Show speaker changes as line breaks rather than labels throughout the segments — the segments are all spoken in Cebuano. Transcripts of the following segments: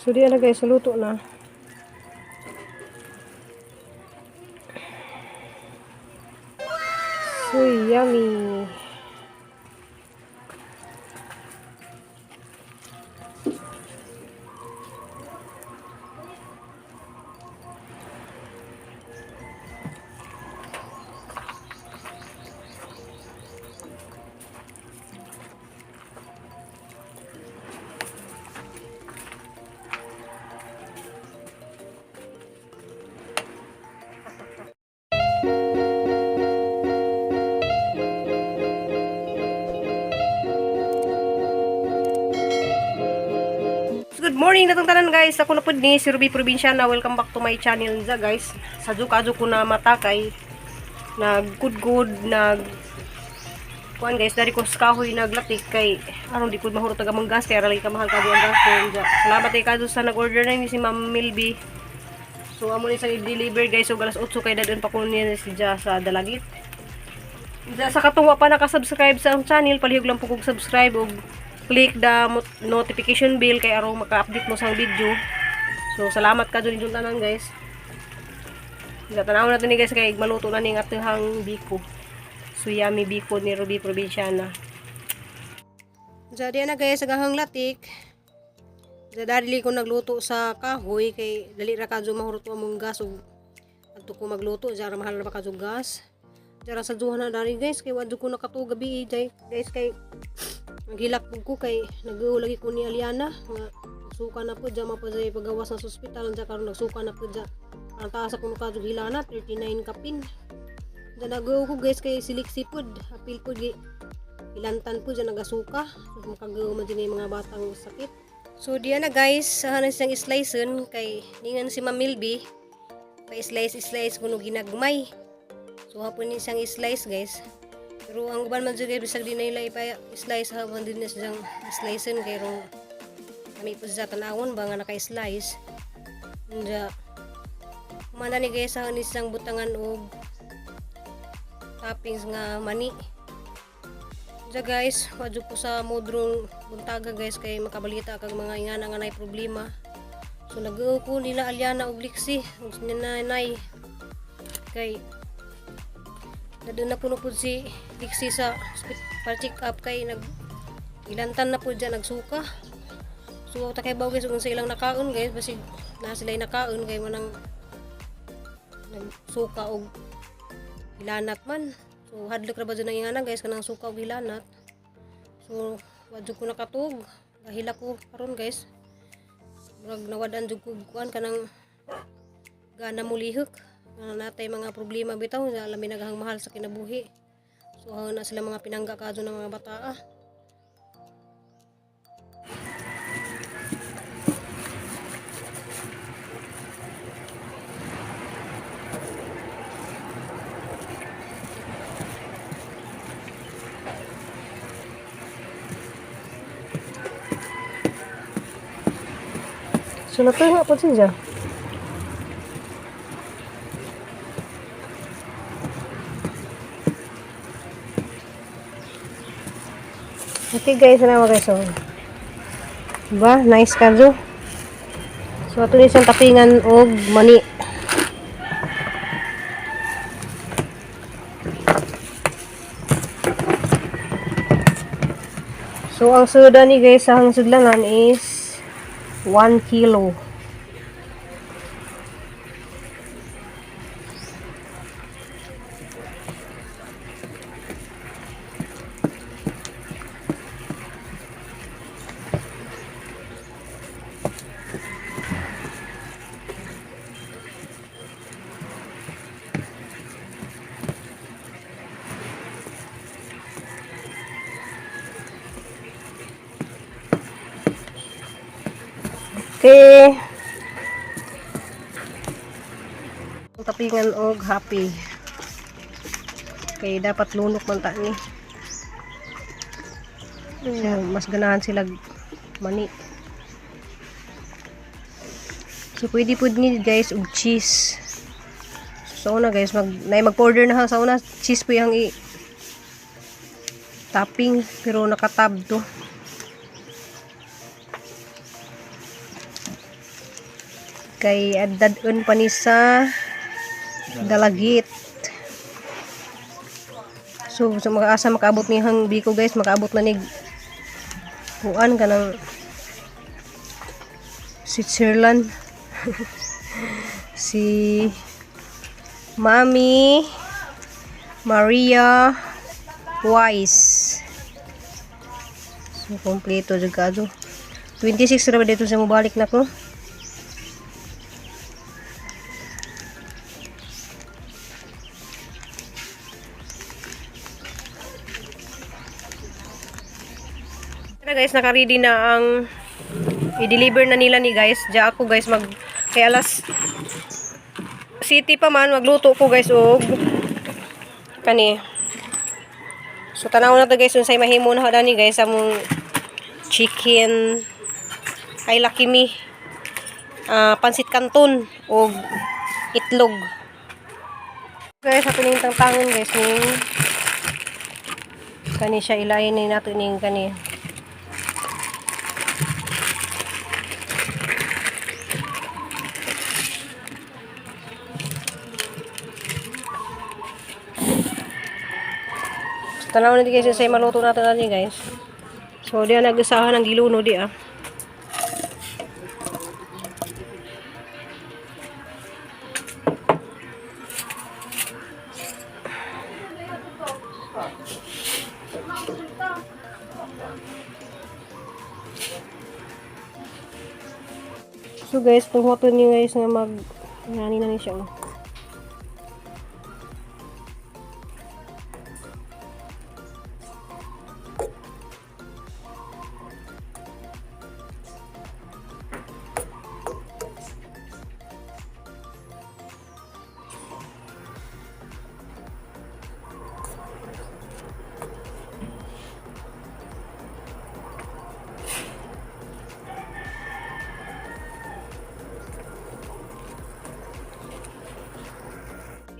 So di na guys, luto na. So yummy. Good morning natong tanan guys. Ako na pud ni si Ruby Provinciana. Welcome back to my channel za guys. Sa kadyo ko na mata kay nagkudgud nag kuan guys, dari ko sa kahoy naglatik kay aron di ko mahurot taga manggas kay ara lagi ka mahal kadyo ang gas ko. Salamat kay kadyo sa nag-order na ni si Ma'am Milby. So amo ni sa i-deliver guys, so alas 8 kay dadon pa ko niya si Ja sa Dalagit. Ja, sa katong wa pa naka-subscribe sa akong channel, palihog lang po kog subscribe ug click the notification bell kay aron maka-update mo sa video. So salamat ka dun tanan guys. Ja, tanaw na ni guys kay maluto na ning atihang biko. So yummy biko ni Ruby Provinciana. Ja, diyan na guys, agahang latik. Ja, dali ko nagluto sa kahoy kay dali ra kadyo mahurot among gas ug adto ko magluto ja ra mahal ra ba kadyo gas. Ja ra sa duha na dari guys kay wadto ko nakatuo gabi eh, guys kay naghilak pud ko kay nag lagi ko ni Aliana nga nagsuka na po dya pa jay pagawas na sa ospital dya karon nagsuka na po dya. Ang taas ako kadyo hilana 39 kapin. Dya nag ko guys kay siliksi pud apil pud gi ilantan po dyan nagasuka. So, makagawa man din yung mga batang sakit. So diyan na guys, sa siyang sliceon kay ningan si Ma'am Milby pa slice slice kuno ginagmay. So hapon ni siyang slice guys. Pero ang uban man jud guys bisag di na nila ipa slice hapon din na siyang sliceon kay rong kami po sa tanawon ba nga naka-slice. Nya kumanda ni guys sa ni siyang butangan og toppings nga mani. Diya guys, wadyo ko sa modrong buntaga guys kay makabalita kag mga ingana nga nay problema. So nag ko nila Aliana og Lixi ug si nanay kay nadun na kuno pud si Lixi sa para check up kay nag ilantan na pud dyan nagsuka. So ta kay baw guys kung sa ilang nakaon guys basig na sila nakaon kay manang nagsuka og hilanat man. So hadlok ra ba dyan ang ingana guys kanang suka og hilanat. So wadyo ko nakatug. Gahila ko karon guys. Murag nawad-an jud ko kuan kanang gana mulihok. Nga natay mga problema bitaw nga labi nagahang mahal sa kinabuhi. So na sila mga pinangga kadto ng mga bataa. So natuyo nga po siya. Okay guys, ano guys so. Ba, nice kadyo. So ato ni siyang tapingan og mani. So ang suda ni guys sa ang sudlanan is 1 kilo. Okay. Tapingan og happy. Kay dapat lunok man ta ni. So, mas ganahan sila mani. So pwede pud ni guys og cheese. So, sa una guys, mag nay mag-order na ha sa una cheese po yung i topping pero nakatab to. Kay addadon pa ni sa Dalagit. So sa mga asa makaabot ni hang Biko guys, makaabot na ni kuan kanang Switzerland. Si Mami Maria Wise. So kompleto jud kaadto. 26 ra ba dito sa mobalik na ko? Na guys, naka-ready na ang i-deliver na nila ni guys. Diya ako guys mag kay alas city pa man magluto ko guys og kani. So tanaw na to guys unsay mahimo na dani guys among chicken kay Lucky Me, pansit canton og itlog. Guys, ato ning tangtangon guys ning kani siya, ilayin ni nato ning kani. So, tanaw na guys sa maluto natin natin guys. So diya nag-usahan ang giluno di ah. So guys, panghuwaton niyo guys nga mag ngani na ni siya oh.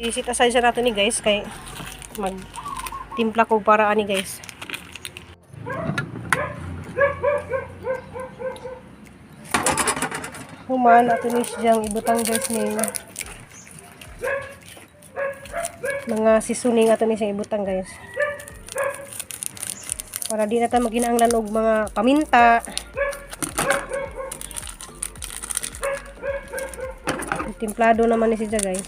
I-sit aside sa nato ni guys kay mag timpla ko para ani guys. Human ato ni siyang ibutang guys ning mga seasoning ato ni siyang ibutang guys. Para di na ta maginahanglan og mga paminta. Timplado naman ni siya guys.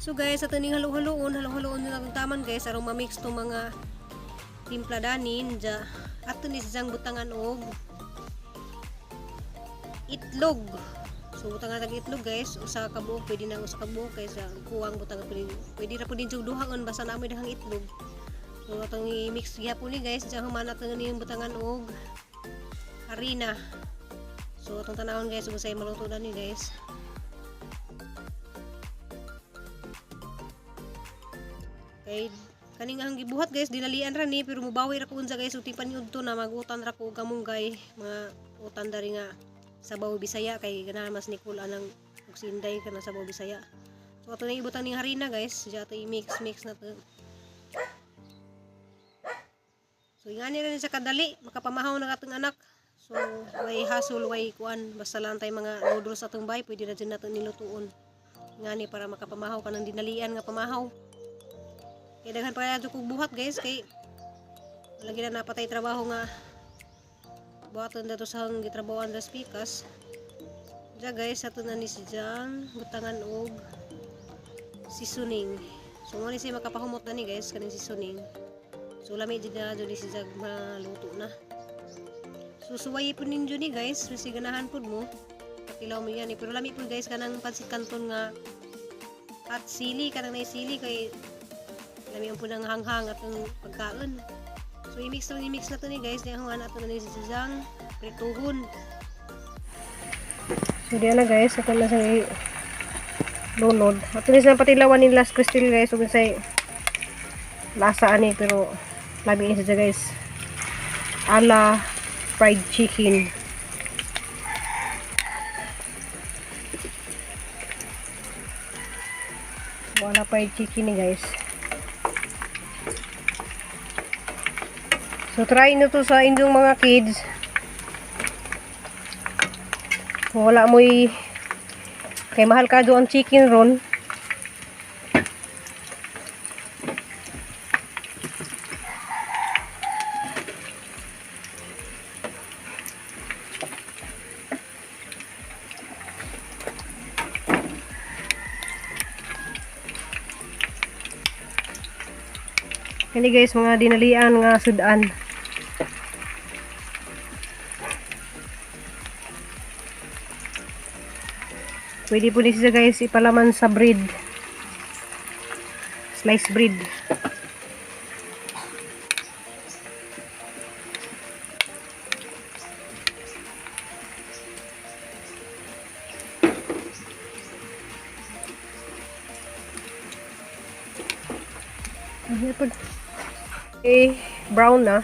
So guys, ato ning halo-haloon, halo-haloon na lang taman guys aron ma-mix tong mga timpladanin ja. Ato ni siyang butangan og itlog. So butangan tag itlog guys, usa ka buok, pwede na usa ka buok kaysa kuwang butangan, pwede, pwede ra pud din jud duhaon basta naa moy dahang itlog. So atong i-mix gihapon ni guys, ja human ato ni butangan og harina. So atong tanawon guys kung unsay maluto dani guys. Kay kaning ang gibuhat guys, dinalian ra ni pero mubawi ra ko unsa guys, uti paniud to na magutan ra ko og kamunggay, mga utan dari nga sabaw Bisaya kay ganahan mas ni kul anang og sinday kana sabaw Bisaya. So ato na ibutang ning harina guys, diya ato i-mix mix na to. So ingani ra ni sa kadali, makapamahaw na katong anak. So way hasol, way kuan, basta lang tay mga noodles atong bay, pwede ra jud nato nilutuon. Ingani para makapamahaw kanang dinalian nga pamahaw. Kay daghan pa kaya kog buhat guys kay lagi na napatay trabaho nga buhaton dato sa hang gitrabahoan sa pikas. Diya guys, ato na ni si Jang butangan og seasoning. So mo ni siya makapahumot na ni guys kaning seasoning. So lami jud na jud ni si Jag maluto na. So suwayi pud ninyo ni guys, kasi ganahan pud mo. Patilaw mo yan eh. Pero lami pud guys kanang pansit canton nga at sili, kanang nay sili kay lami ang punang hanghang at ang pagkaon. So i-mix na i-mix na to ni guys, dahil huwan ato na ni si Jang prituhon. So diyan na guys, ato na sa lunod. Ato na silang patilawan ni last crystal guys, ug say lasa ani pero labi ni siya guys. Ala fried chicken. Wala fried chicken ni guys. So try nyo to sa inyong mga kids. Kung wala mo'y kay mahal ka ang chicken ron. Kani guys, mga dinalian nga sudan. Pwede po ni siya guys ipalaman sa bread. Slice bread. Ay, okay, brown na.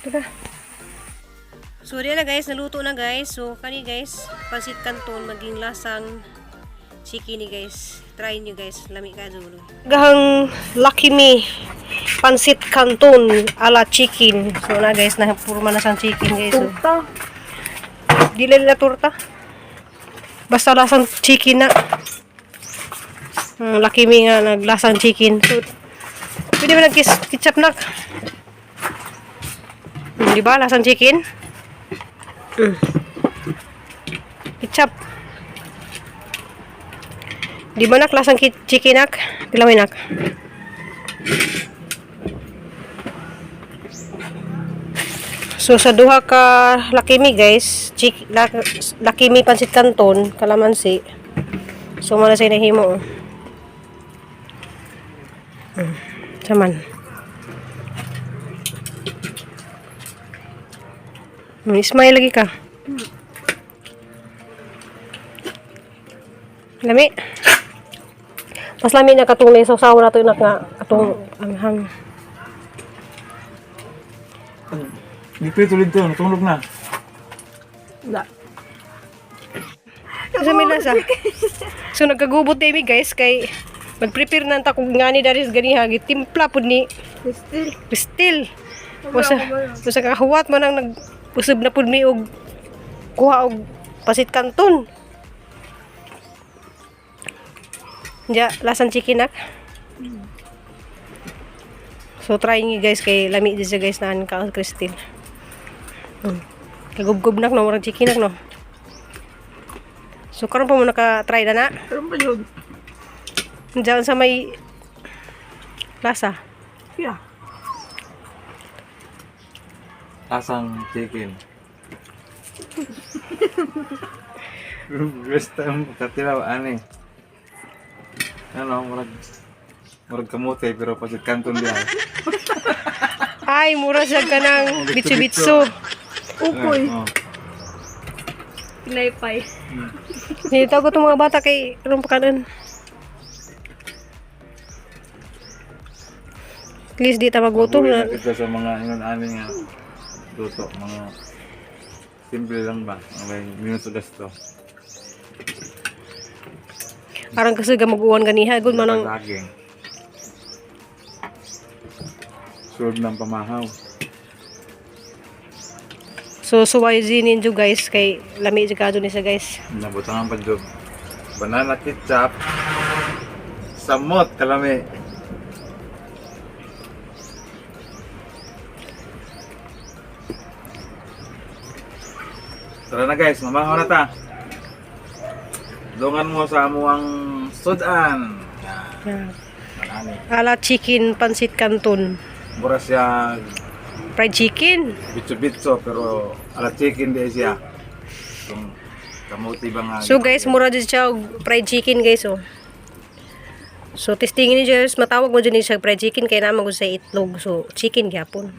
Ito na. So, diyan na guys, naluto na guys. So, kani guys, pansit canton, maging lasang chicken ni guys. Try nyo guys, lami ka dulo. Gahang Lucky Me pansit canton ala chicken. So na guys, na puro man na siyang chicken guys. So,
Torta.
dili na torta. Basta lasang chicken na. Lucky Me nga naglasang chicken. So, pwede ba nag-ketchup na? Di ba? Lasang chicken? Ketchup. Di ba nak lasang chicken nak? Tilawin nak. So sa duha ka Lucky Me guys, Lucky Me pansit canton, kalamansi. So mo na sa inahimo. Saman. Smile lagi ka. Lami. Mas lami na katong na sausaw na to inak nga atong anghang.
Giprito dito, natulog na.
Wala.
Sa may lasa. So nagkagubot na mi guys kay mag-prepare na ta kung ngani dari sa ganiha gitimpla pud ni
Still.
Cristel. Basta basta kahuwat man ang nag-usab na pud mi og kuha og pasit kanton. Ja, lasan chicken nak. So try niyo guys kay lami di siya guys naan ka Cristel. Kagubgob nak no, murag chicken nak no. So karon pa mo naka-try na na.
Pero pa yun.
Diyan sa may lasa.
Yeah.
Lasang chicken. Best time katilaw ani. Ano, murag kamote pero pasit kanton diha.
Ay, mura siya ka ng bitsu-bitsu.
Ukoy.
Oh.
Pinaypay.
Nilitaw ko itong mga bata kay ron pa kanan. At least di ta magutom
Mabuhi
na.
na kita sa mga ingon ani nga luto, mga simple lang ba? May minuto gasto.
Arang kasi ga mag-uwan ganiha gud man ang
Saging. Sulod ng pamahaw.
So suway ninyo guys kay lami jud kadto ni siya guys.
Nabutangan pa job. Banana ketchup. Samot kalami. Tara na guys, mamahaw na ta. Dungan mo sa amuang sudan. Yan,
Yeah.
marami.
Ala chicken pansit canton.
Mura siya
Fried chicken.
bitso-bitso pero ala chicken di siya. Kung Kamuti ba nga?
So guys, mura jud siya og fried chicken, guys, oh. So testingin ni guys, matawag mo jud ni siya fried chicken kay naman gud sa itlog. So chicken gyapon.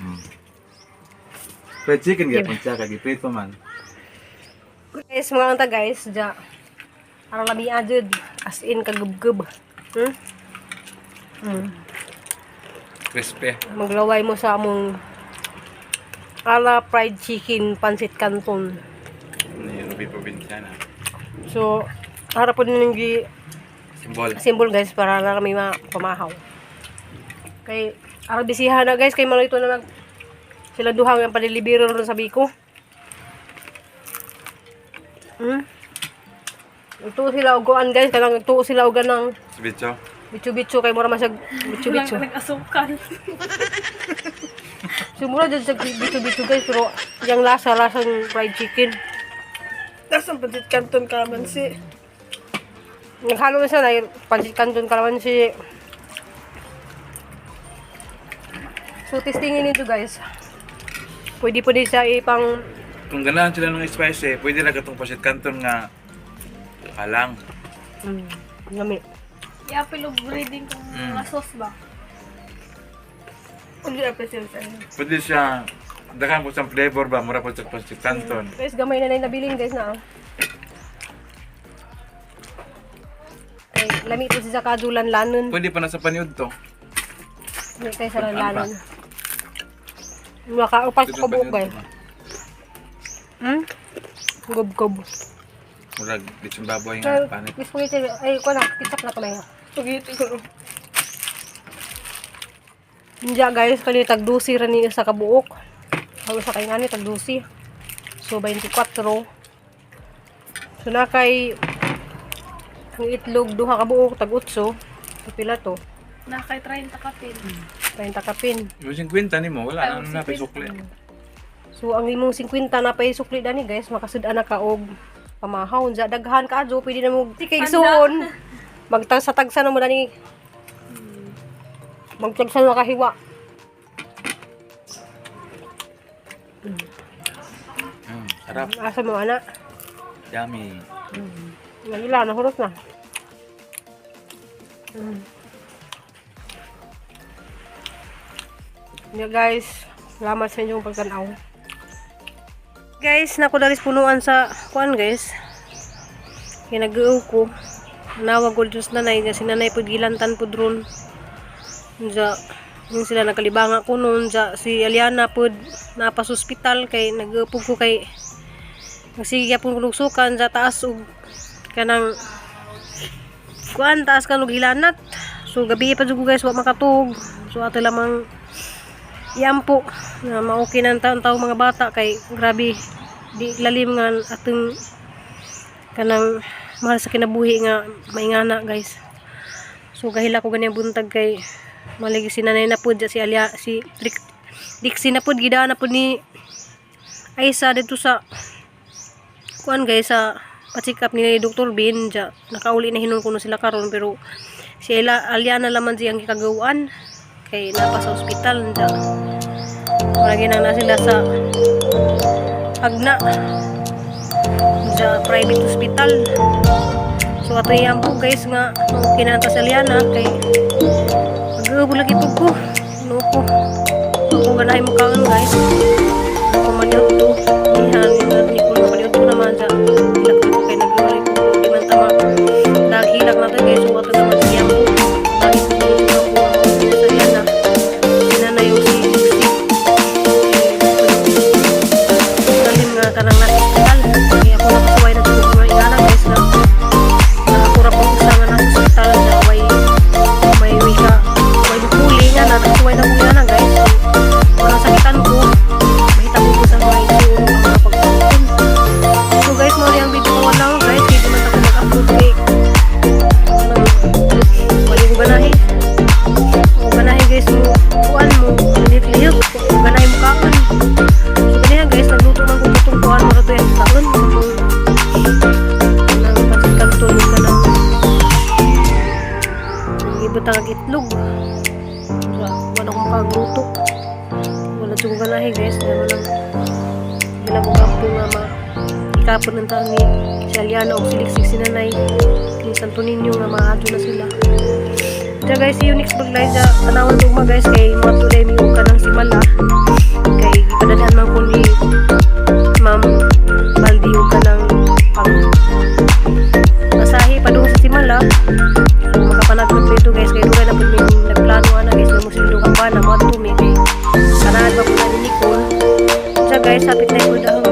Fried chicken gyapon siya kay giprito man.
Guys, mga anta guys, ja. Aron lami jud, as in kagubgob.
Crispy.
Maglaway mo sa among ala fried chicken pancit canton.
Ni Ruby Provinciana.
So, harap po din gi
Symbol.
symbol guys para na kami mapamahaw. Kay araw bisihan na guys kay malo ito na mag sila duhang ang palilibiro ron sa Biko. Ito sila og kuan guys, kanang ito sila og ganang
Bicho.
bitsu-bitsu kay mura man siya bitsu-bitsu.
Nag-asukal.
So mura jud siya bitsu-bitsu guys, pero yang lasa lasang fried chicken.
Lasang pancit canton kalamansi.
Naghalo na siya na pancit canton kalamansi. So testingin nito guys. Pwede po din siya ipang
Kung ganahan sila ng spicy, pwede lang katong pasit canton nga kalang.
Lami.
I-apple of breeding kung mga sauce ba?
Hindi apel sila sa inyo.
Pwede siya daghan po siyang flavor ba, mura po siya pasit canton.
Guys, gamay na na yung nabilin guys na. Ah. Kay lami po siya sa kadulan lanon.
Pwede pa na sa paniud to.
Hindi tayo sa lanon. Makaupas ko buok guys. Gob-gob.
Murag lechon baboy nga panit.
Gusto ko ito, ay, kuha na, ketchup na kamay.
Spaghetti ko.
Hindi guys, kani tag 12 ra ni sa kabuok. Ang isa kay ngani tag 12. So 24. So na kay ang itlog duha ka buok tag 8. So pila to?
Nakay 30 kapin.
30 kapin.
Yung 50 nimo wala
Ay,
na na
50.
sukli.
So ang imong 50 na pay sukli dani guys, makasud-an na ka og pamahaw. Unsa daghan ka adyo, pwede na mo di kay igsuon. Magtagsa-tagsa na mo dani. Magtagsa na kahiwa.
Sarap.
Asa mo ana?
Yummy.
Nagila na hurot na. Yeah, guys, salamat sa inyong pagtanaw. Guys, nako dalis punuan sa kuan guys. Kay nag-uaw ko. Nawag ko Diyos nanay nga si nanay pud gilantan pud ron. Unsa yun sila nakalibanga ko noon sa si Aliana pud napa sa ospital kay nag-uupog ko kay nagsige gyapon ko nugsukan sa taas og kanang kuan taas kan og hilanat. So gabi pa jud ko guys wa makatug. So ato lamang iampo na maoki na ang taon mga bata kay grabe di lalim nga atong kanang mahal sa kinabuhi nga maingana guys. So gahila ko ganyan buntag kay maligi si nanay na pud si Alia si Dixie na pud gidaan na pud ni Aisa dito sa kuan guys sa pa-check up ni Dr. Bin ja nakauli na hinon kuno sila karon pero si Ella Aliana laman siyang gikagawaan kay napa sa ospital ja wala ginang na sila sa Agna sa private hospital. So ato iyang po guys nga okay na ta sa Aliana kay mag lagi po ko no ko ako ganahay mo kaon guys ako maniod to ihan ni ko maniod to naman sa hilak ko kay nagwalay ko di man tama naghilak na to guys. So ato naman siya po bakit ko ako sa Aliana sinanay yung si Dixie lalim nga kanang nasa ospital kaya ako nakasuway na tulog mga ingana guys na nakakura po sa nga nasa ospital na way may wika may bukuli nga na nakasuway na ko nga guys. So walang sakitan ko mahita ko sa mga isuon ang mga pagkain. So guys, mao ang video ko lang guys kay di man ako mag-upload kay kanang wala ko ganahi o ganahi guys mo kuan mo lihok o ganahi mo kaon. So ganihan guys, nagluto man ko itong kuan mo to yung kaon itong nang pancit canton ka ng ibutang ang itlog. So, wala akong pagluto. Wala jud ko ganahi guys, wala lang wala ko kampo nga ma ikapon ng taon ni Si Aliana og siliksik si Nanay ni Santo Niño nga maadto na sila. Diya guys, see you next vlog guys. Tanawan tugma guys kay moadto day mi og kanang simala. Kay gipadadhan man ko ni Ma'am Baldi og kanang pang masahe padung sa simala. So makapanagod mi dito guys kay dugay na pud mi nagplano ana guys, may musildo kang bana, moadto mi kay kanahan pa pud na ni Nicole. Diya guys, hapit na pud ang